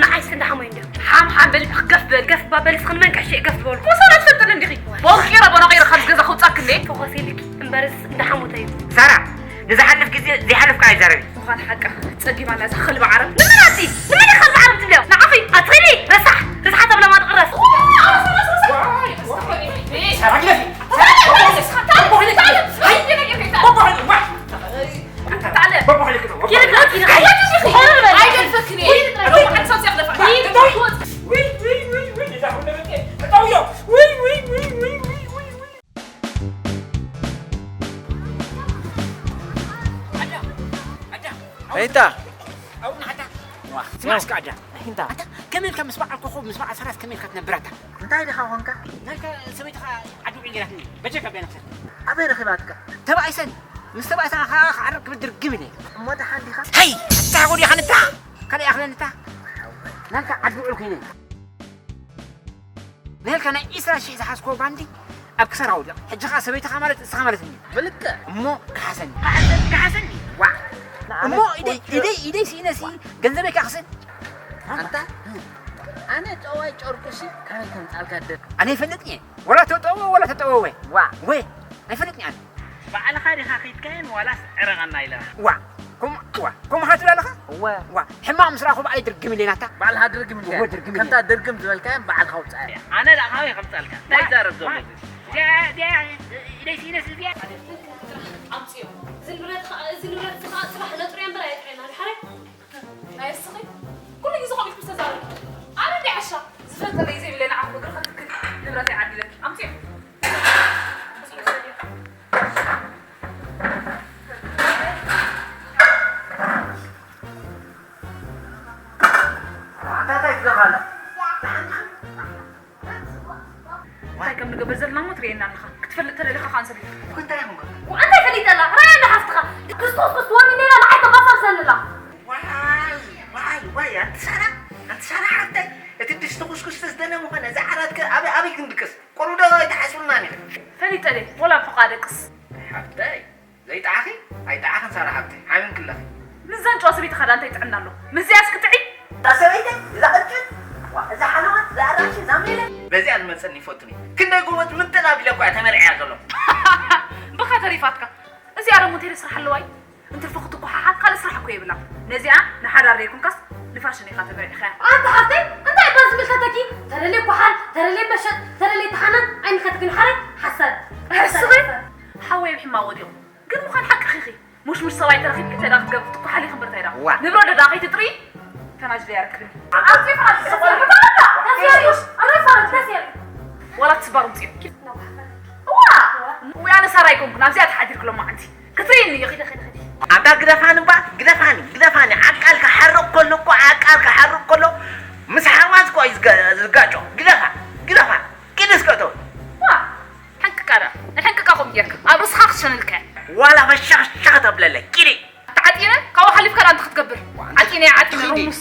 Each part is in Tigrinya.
ንዓይስ እንዳ ሓሞይ እንድዮ። ሓም ሓም በል፣ ገፍ በል፣ ገፍ እባ በል፣ እስኽን መን ቀሺ ገፍ በሉ። ወሰን ኣትፈልጥን እንዲኺ። ቦርቂረ ቦኖቂረ ካብ ገዛ ከውጻክኒ። ፈኾስ ኢልኪ እምበርስ እንዳ ሓሞተይ እዩ። ሳራ፣ ንዝሓልፍ ግዜ ዘይሓለፍካ ኣይዛረቢ። ምዃን ሓቃ ጸጊባና እዛ ከልቢ ዓረብ። ንመን ኣቲ? ንመን ኢኻ ከልቢ ዓረብ ትብልዮ? ንዓኺ ኣትኺኒ፣ ረሳሕ፣ ረሳሕ ተብላ ማድቕረስ። ሳራ፣ ግደፊ። እንታ። ዋ፣ ስማዕ እስከ ኣዳ። እንታ። ኣታ፣ ከመይ ኢልካ ምስ በዓል ኮኾብ፣ ምስ በዓል ሰራት ከመይ ኢልካ ትነብር ኣታ? እንታይ ዲኻ ኾንካ? ናይካ ሰበይትኻ ዓዲ ውዒል ገይራትኒ። በጀካ በይና ክሰር። ኣበይ ረኺባትካ? ተባኢሰን። ምስ ተባኢሰን ኸዓ ክዓርቅ ክብል ድርግም ኢለ። እሞ ደሓን ዲኻ? ሀይ! ኣታ ጎዲኻ ንታ! ካልእ ይኣኽለኒ እታ። ናይካ ዓዲ ውዕል ኮይነ። ንሄልካ ናይ ዒስራ ሺሕ ዝሓዝክዎ ባንዲ ኣብ ክሳራ ወዲቕ። ሕጂ ኸዓ ሰበይትኻ ማለት ንስኻ ማለት እኒ። ብልክዕ። እሞ ክሓሰኒ። ክሓሰኒ፣ ክሓሰኒ። ዋ። ንዓመት እሞ ኢደይ፣ ወዲቑ። ኢደይ፣ ኢደይ ስኢነሲ ገንዘበይ ከኣ ክስእን። ኣንታ፣ ኣነ ጠዋይ ጨርቁሲ ካበይ ከምጻልካ ደል። ኣነ ይፈልጥ እየ። ወላ ተጠወ፣ ወላ ተጠወወ። ዋ። ወ፣ ኣይፈልጥን እየ ኣነ። ባዕልኻ ዲኻ ኺድካየን ዋላስ ዕረቐና ኢለኻ? ዋ፣ ከም-፣ ዋ፣ ከምኡ ኸዓ ትብል ኣለኻ? እወ። ዋ፣ ሕማቕ ምስ ረኣኹ ብኣይ ድርግም ኢለ ናታ። ባዕልኻ ድርግም ኢልካ? እወ፣ ድርግም ኢለ። ከምታ ድርግም ዝበልካየን ባዕልኻ ውጻእ። ኣነ ደኣ ካበይ ከምጻልካ? እንታይ ዋ፣ ይዛረብ ዘሎ ዋ። እዚ? ዲያ፣ ዲያ፣ ኢለይሲ፣ ኢለይሲ፣ ዲያ። ኣምጽዮ። እዚ ንብረት ኸ-፣ እዚ ንብረት እዚ ኸዓ ጽባሕ ነጥርዮ እምበር ኣየጥርየና፣ ድሓረይ? ናይ እስኺ ኩሉ ግዜ ኸሚት ምስ ተዛረብኪ። ኣነ እንዲ ዓሻ ዝፈልጠለይ ዘይብለይ ንዓኹ እግሪ ከትክል ንብረተይ ዓዲለኪ። ኣምጽዮ። እንታይ ከም ንገብር ዘለና እሞ ትርእየና ኣለኻ። ክትፈልጥ ተደሊኻ ከኣ ንሰበይትኻ። እንታይ ኢኹም ከ? እንታይ ፈሊጠላ? ራእያ ንሓፍትኻ። ክትኩስኩስ ትወኒ ነይራ፣ ንዓይ ተባሳብሰንላ። ዋይ፣ ዋይ፣ ዋይ፣ ኣንቲ ሳራ፣ ኣንቲ ሳራ ሓፍተይ፣ እቲ ድስቲ ኩስኩስ ተዝደነ ምኾነ፣ እዚ ዓራት ከ ኣበይ፣ ኣበይ ክንድቅስ? ቁሩብ ዶ ኣይትሓስቡልናን ኢኹም? ፈሊጠ ድየ? ወላ ብሕቋ ደቅስ። ሓፍተይ፣ ዘይጠዓኺ? ኣይጠዓኽን ሳራ ሓፍተይ፣ ሓሚምኪ ኣለኺ። ምስዛ ንጨዋ ሰበይትኻ ደኣ እንታይ ጥዕና ኣሎ? ምስዚኣስ ክጥዒ? እታ ሰበይተይ፣ እዛ ቅጭን፣ ዋ፣ እዛ ሓለዋት፣ እዛ ኣራንሺ፣ እዛ ሜለ። በዚኣ ዝመጸኒ ይፈቱኒ። ክንደይ ጎበዝ ምጥን ኣቢለ እኮ እያ ተመርዕያ ዘሎ። ብኻ ተሪፋትካ። እዚኣ ደሞ እንታይ ስራሕ ኣለዋ እዩ? እንትርፎ ክትጓሓሓ ካልእ ስራሕ እኮ የብላ። ነዚኣ ንሓዳር ዘይኮንካስ ንፋሽን ኢኻ ተመርዒኻያ። ኣንታ ሓፍተይ፣ እንታይ እባ ዝምልከተኪ? ተደልየ ጓሓል፣ ተደልየ መሸጥ፣ ተደልየ ተሓነን ኣይምልከተክን ሓረይ ሓሳድ። እስኺ ሓወይ ኣብ ሕማቕ ወዲቑ። ግን ምዃን ሓቅኺ ኢኺ። ሙሽሙሽ ሰብኣይ ተረኺብኪ እንታይ ደኣ ክትገብሪ? ክትጓሓሊ ኢኺ እምበር እንታይ ደኣ? ዋ። ንብረት ዶ ደኣ ከይትጥሪ? ተናጅለ ያረክብኒ። ኣንተ ፍራሽ ተሰርሑ ተረዳ። ተሰርሑ። ኣንተ ፍራሽ ተሰርሑ። ወላ ትስባር ምጽኡ። ዋ። ወይ ኣነ ሳራ ኣይኮንኩን። ኣብዚኣ ተሓዲርኪ ሎማዓንቲ። ክትርእይኒ ኢኺ። ኣንታ ግደፋኒ እባ፣ ግደፋኒ፣ ግደፋኒ። ዓቃል ክሓርቕ ከሎ እኮ፣ ዓቃል ክሓርቕ ከሎ ምስ ሓርማዝ እኮ እዩ ዝጋ-፣ ዝጋጮ። ግደፋ፣ ግደፋ። ኪድ እስከ እቶ። ዋ፣ ሕንቅቃ ደኣ። ንሕንቅቃ ከምኡ ጌርካ ኣብ ርእስኻ ክትሸነልካ። ዋላ ፈሻኽሻኽ ተብለለይ። ኪዲ። ተዓጢነ፣ ካብኡ ሓሊፍካ ደኣ እንታይ ክትገብር? ዓጢነ፣ ዓጢነ፣ ኪዲ። ርሙስ።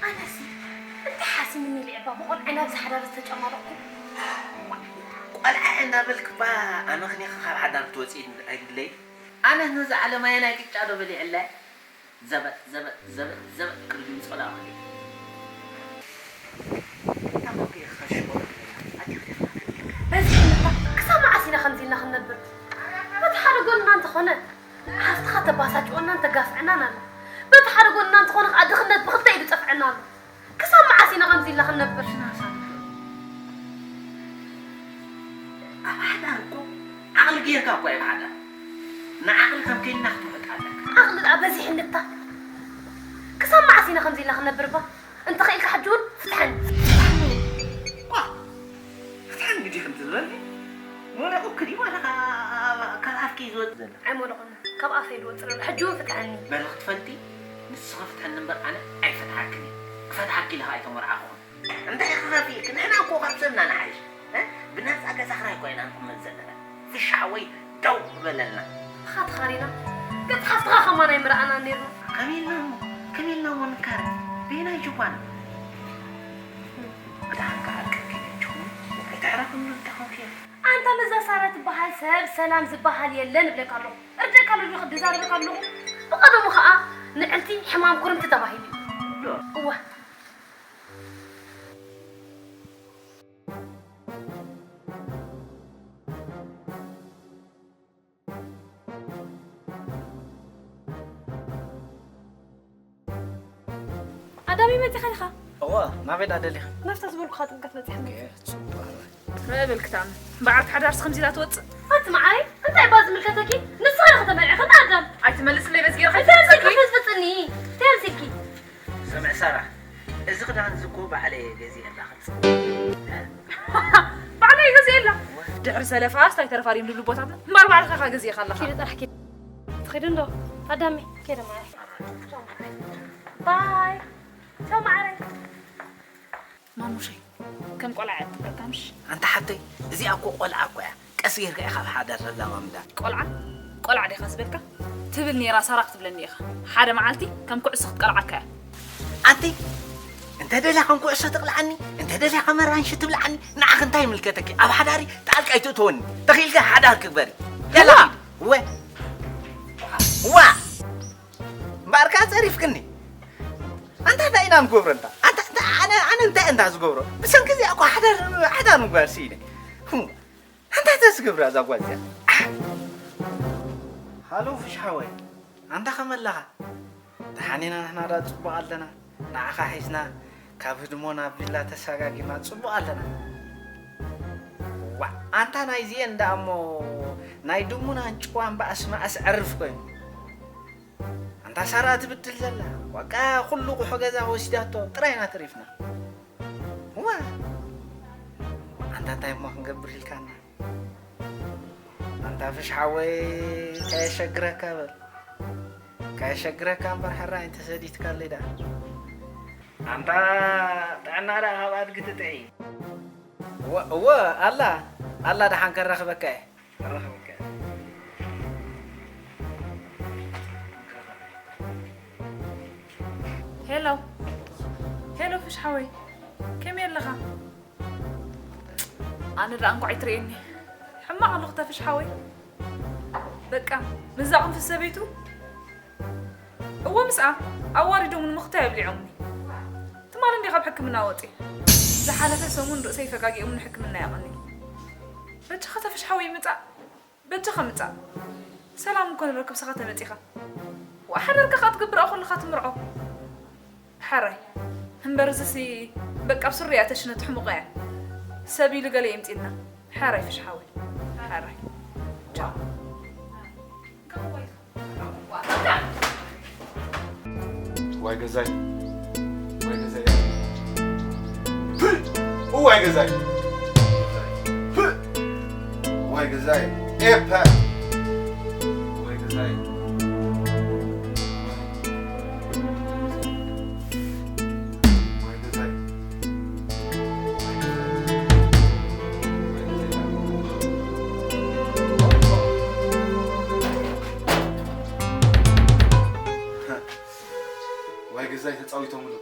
ኣነስ እንታይ ሓሲምኒ ኢለ እባ ብቆልዓ ናብዚ ሓዳር ዝተጨማለቕኩ? ቆልዓ እናበልክ እባ ኣመኽኒኻ ካብ ሓዳር ክትወፂ ኣይድለይ። ኣነስ ነዛ ዓለም ኣየናይ ቅጫ ዶ በሊዐላ? ዘበጥ፣ ዘበጥ፣ ዘበጥ፣ ዘበጥ ክብል ድምፂ ቆልዓ ወዲቑ። በዚሕንታ ክሳብ መዓስ ኢና ከምዚ ኢልና ክንነብር? በቲ ሓደ ጎንና እንተኾነ ሓፍትኻ ተባሳጭወናን ተጋፍዐናን ኣሎ። በቲ ሓደ ጎንና እንተኾነ ከዓ ድኽነት ብኽልተ ኢዱ ይጠፍዐና ኣሎ። ክሳብ መዓስ ኢና ከምዚ ኢልና ክንነብር? ኣብ ሓዳር እኮ ዓቕሊ ጌርካ እኮ እዩ ኣብ ሓዳር። ንዓቕሊ ከም ከይንና ክትውሕጥ ኣለካ። ዓቕሊ ደኣ በዚሕንታ። ክሳብ መዓስ ኢና ከምዚ ኢልና ክንነብር እባ? እንተኽኢልካ ሕጂ እውን ፍትሓኒ። ዋ! ፍትሓኒ ግዲ ከምቲ ዝበልኒ፣ ሞለቑኪ ድዩ ዋላ ካብ ኣፍኪ እዩ ዝወጽእ ዘሎ? ኣይሞለቑን፣ ካብ ኣፈይ ዝወጽእ ዘሎ። ሕጂ እውን ፍትሓኒ። በሊ ክትፈልጢ፣ ንስኺ ፍትሓኒ እምበር ኣነ ኣይፈትሓክን እየ። ክፈትሓኪ ኢለ ኸኣ ኣይተመርዓኹኹን። እንታይ ክኸፍየኪ? ንሕና እኮ ካብ ሰብና ንሓይሽ። እ? ብናጻ ገዛ ክራይ እኮ ኢና ንቕመጥ ዘለና። ፍሻዕ ወይ ደው በለልና። ኻትኻሪና ገጽ ሓፍትኻ ከማን ኣይምረኣናን ኔርና። ከመይ ኢልና እሞ፣ ከመይ ኢልና እሞ ንካረ? በየናይ ጅባን? ብድሓን ከዓቅብ ከይነችኹም፣ ኣይተዕረፍሉ እንተኾንኪ ኣንታ መዛ ሳራ ትበሃል ሰብ ሰላም ዝበሃል የለን እብለካ ኣለኹ። እርደካ ኣለኹ፣ ድዛረበካ ኣለኹ። ብቐደሙ ኸኣ ንዕልቲ ሕማም ኩርምቲ ተባሂሉ እዩ። እወ። ኣዳሚ መጺኻ ዲኻ? እዋ፣ ናበይ ደኣ ደሊኻ? ናብታ ዝበልኩኻ ጥምቀት በጺሐ። ኦኬ፣ ጽቡቕ። ምዕብል ክታም። በዓልቲ ሓዳርስ ከምዚ ኢላ ትወጽእ? ኣቲ መዓይ፣ እንታይ እባ ዝምልከተኪ? ንስኻ ኢኻ ተመርዒኺ፣ እንዳ ኣዳም። ኣይትመልስለይ በዚ ጌርካ እንታይ ኣምሲልኪ ኣይትመልሰኪ። ትፍዝብጥኒ? እንታይ ኣምሲልኪ? ስምዒ ሳራ፣ እዚ ክዳን እዚ እኮ ባዕለይ እየ ገዚኤላ። ባዕለይ ገዚኤላ። ድሕሪ ሰለፋስ እንታይ ተረፋ ድዮም ዝብሉ ኣቦታትና? እምበኣር ባዕልኻ ኢኻ ገዚእኻ ኣለኻ። ኪዲ ጥራሕ ኪዲ። ትኸዲ እንዶ? ኣዳሚ፣ ከይደ ማዕረ። ባይ። ቻው ማዕረ። ማሙሸይ፣ ከም ቆልዓ እያ ትገብረካ ምሽ? ኣንታ ሓብተይ፣ እዚኣ እኮ ቆልዓ እኮ እያ። ቀስ ጌርካ ኢኻ ኣብ ሓዳር ዘላማምዳ። ቆልዓ? ቆልዓ ዲኻ ዝበልካ? ትብል ነይራ ሳራ ክትብለኒ ኢኻ። ሓደ መዓልቲ ከም ኩዕሶ ክትቀልዓካ እያ። ኣንቲ፣ እንተ ደልያ ከም ኩዕሶ ትቕልዓኒ፣ እንተ ደልያ ከም ኣራንሺ ትብልዓኒ፣ ንዓኺ እንታይ ይምልከተኪ? ኣብ ሓዳሪ ጣልቃ ኣይትእተወኒ። ተኺኢልካ ሓዳር ክግበሪ። ያላ ዋ! ኺድ። ወ-፣ ዋ! እምበኣርካ ጸሪፍክኒ። ኣንታ እንታይ ኢና ንገብሮ እንታ? ኣንታ፣ ኣንታ፣ ኣነ፣ ኣነ እንታይ እንዳ ዝገብሮ? ብሰንኪ እዚኣ እኮ ሓዳር፣ ሓዳር ምግባር ስኢነ። ህም። ኣንታ እንታይ ትገብራ እዛ ጓል እዚኣ? ኣሕ! ሃሎ ፍሽ ሓወይ፣ ኣንታ ከመይ ኣለኻ? ደሓን ኢና ንሕና ደኣ ጽቡቕ ኣለና። ንዓኻ ሒዝና ካብ ህድሞ ናብ ቪላ ተሰጋጊርና ጽቡቕ ኣለና። ዋእ፣ ኣንታ ናይዚኤን ደኣ እሞ ናይ ድሙናን ጭዋን ባእሲ መኣስ ዕርፍ ኮይኑ። ኣንታ ሳራ ትብድል ዘላ፣ ዋቃ ኩሉ ቁሑ ገዛ ወሲዳቶ ጥራይ ኢና ተሪፍና። እዋ፣ ኣንታ እንታይ እሞ ክንገብር ኢልካና? ኣንታ ፍሽ ሓወይ፣ ከየሸግረካ በል። ከየሸግረካ እምበር ሕራይ እንተሰዲትካለይ ደኣ። ኣንታ ጥዕና ደኣ ካብ ኣድጊ ትጥዒ። እወ፣ እወ፣ ኣላ፣ ኣላ ደሓን ከራኽበካ እየ። ከራኽበካ እየ። ሄሎ፣ ሄሎ ፍሽ ሓወይ፣ ከመይ ኣለኻ? ኣነ ደኣ እንኳዕ ይትርእየኒ። ሕማቕ ኣለኹ ተፍሽ ሓወይ። በቃ፣ ምስዛ ቅንፍዝ ሰበይቱ? እወ፣ ምስኣ ኣዋሪዶምኒ ምኽታይ ኣብሊዖምኒ። ትማሊ እንዲየ ካብ ሕክምና ወጺአ። ዝሓለፈ ሰሙን ርእሰይ ፈጋጊኦምኒ ሕክምና የቐኒ። በጃኻ ተፍሽ ሓወይ ምጻእ። በጃኻ ምጻእ። ሰላም እኮ ንረክብ፣ ንስኻ ተመጺኻ። ወሓደርካ ከኣ ትገብር ኣኾልኻ ትምርዖ። ሕራይ። እምበር እዚሲ በቃ ኣብ ሱሪ እያ ተሽነቲ ሕሙቕ እያ። ሰብ ኢሉ ገለ የምጽልና። ሕራይ ፍሽ ሓወይ። ሕራይ። ቻው። ዋይ ገዛይ፣ ዋይ ገዛይ፣ ፕ! ዋይ ገዛይ፣ ፕ! ዋይ ገዛይ፣ ኤፐ! ዋይ ገዛይ፣ ዋይ ገዛይ። ዋይ ገዛይ ተጻዊቶምሉ።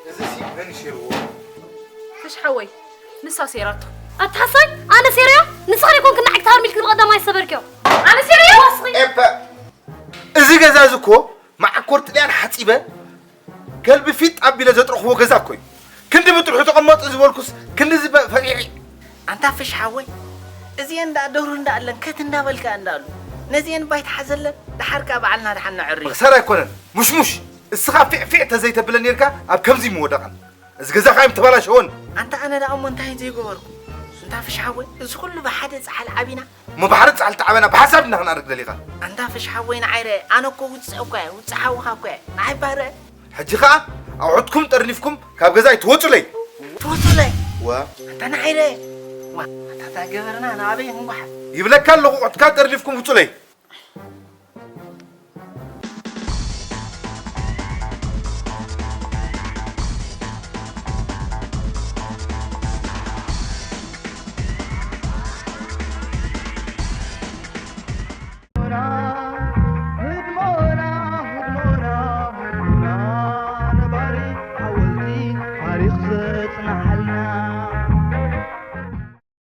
እዚሲ መን ሴርዎ? ፍሽ ሓወይ፣ ንሳ ሴራቶ። ኣታ ሓሳይ፣ ኣነ ሴርያ? ንስኻ ደይኮንክ ንዓይ ክትሃርም ኢልክኒ ብቐዳማይ ዝሰበርክዮ። ኣነ ሴርያ? ዋስኺ። ኤፐ! እዚ ገዛ እዚ እኮ መዓኮር ጥልያን ሓጺበ፣ ከልቢ ፊጥ ኣቢለ ዘጥረኽዎ ገዛ እኮ እዩ። ክንዲ ብጥርሑ ተቐመጡ ዝበልኩስ ክንዲ ዝበ-፣ ፈቂዒ። ኣንታ ፍሽ ሓወይ፣ እዚኤን ደኣ ደሩ እንዳ ኣለን ከት እንዳበልካ እንዳሉ። ነዚኤን ባይት ሓዘለን፣ ደሓር ከኣ በዓልና ደሓን ነዕሪ። ምኽሳር ኣይኮነን፣ ሙሽሙሽ። እስኻ ፊዕ ፊዕ ተዘይተብለን ኔርካ ኣብ ከምዚ ምወደቓን። እዚ ገዛ ኸኣ እዮም ተባላሸወን። ኣንታ ኣነ ደኣ እሞ እንታይ ዘይገበርኩ? ስንቱ ኣንታ ፍሽ ሓወይ፣ እዚ ኩሉ ብሓደ ጻሕሊ ዓቢና? እሞ ብሓደ ጻሕሊ ተዓበና ብሓሳብ እንዳ ክንኣርግ ደሊኻ? ኣንታ ፍሽ ሓወይ፣ ንዓይ ርአ፣ ኣነ እኮ ውጽእ እኮ እየ፣ ውጽእ ሓውኻ እኮ እየ። ንዓይ እባ ርአ። ሕጂ ኸኣ ኣቑሑትኩም ጠርኒፍኩም ካብ ገዛይ ትወጹለይ። ትወጹለይ? ዋ። ኣንታ ንዓይ ርአ። ዋ፣ ኣታ እታ ገበርና ንኣበይ ክንጓሓፍ? ይብለካ ኣለኹ፣ ኣቑሑትካ ጠርኒፍኩም ውጹለይ።